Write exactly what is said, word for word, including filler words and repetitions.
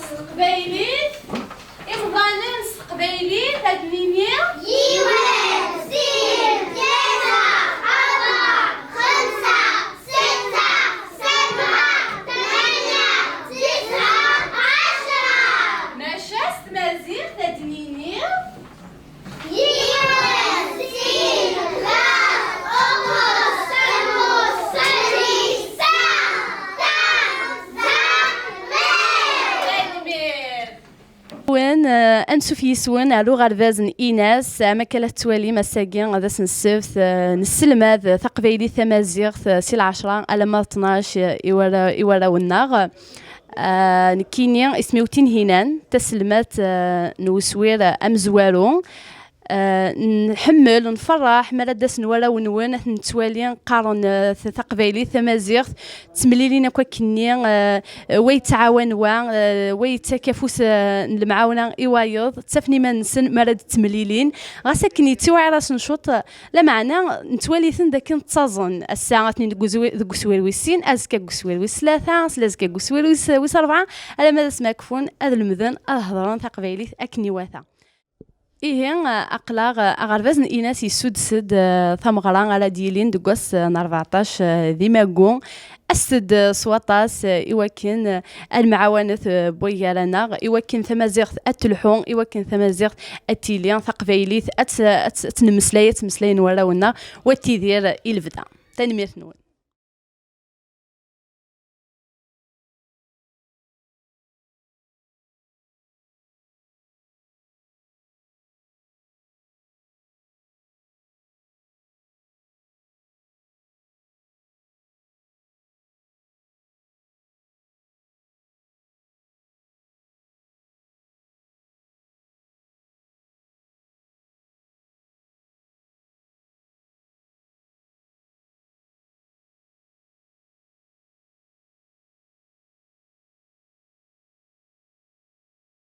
Teqbaylit, imḍanen s teqbaylit, ad d-nini: Yiwen, sin, tlata, ṛebɛa, xemsa, setta, sebɛa, tmanya, tesɛa, ɛecṛa. Maca s tmaziɣt ad d-nini: Yiwen, sin, tlata, uxus, semmus, sḍis, sebɛa, ṭam, ẓer, mraw. Tanemmirt. Wen, eh, ansuf yis-wen ar uɣerbaz n Inas, am akka la tettwalim ass-agi d ass n ssebt, eh, nesselmad taqbaylit tamaziɣt, eh, si lɛecṛa alamma d tnac, eh, i warra-, i warraw-nneɣ. Eh, nekkini isem-iw Tinhinan, taselmadt, eh, n uswir, eh, amezwaru. Eh, nḥemmel, nferreḥ mi ara d-asen warraw-nwen, ad ten-nettwali qqaren, eh, t-, taqbaylit, tamaziɣt, ttemlilin akk akkenni, eh, wa yettɛawan wa, eh, wa yettak afus, eh, n lemɛawna i wayeḍ, ttafen iman-nsen mi ara d-ttemlilin. Ɣas akken yettiwɛir-asen cwiṭ, eh, lameɛna nettwali-ten d akken ttaẓen. Ass-a atni deg uzwi-, deg uswir wis sin, azekka deg uswir wis tlata, slazekka deg uswir wis, wis ṛebɛa, alamma d asmi ad kfun ad lemden ad hedṛen taqbaylit akken iwata. Ihi, aql-aɣ, eh, aɣerbaz n Inas yessuddes-d, eh, tameɣra ara d-yilin deg wass, eh, n rbeɛṭac, eh, di Maggu. Aset-d, eh, s waṭas, eh, i wakken, eh, ad nemɛawanet, eh, wway gar-aneɣ, i wakken tamaziɣt ad telḥu, i wakken tamaziɣt ad tili, taqbaylit ad tt-, ad tt-, ad tt-nemmeslay, ad ttmeslayen warraw-nneɣ, u ad tidir i lebda. Tanemmirt-nwen.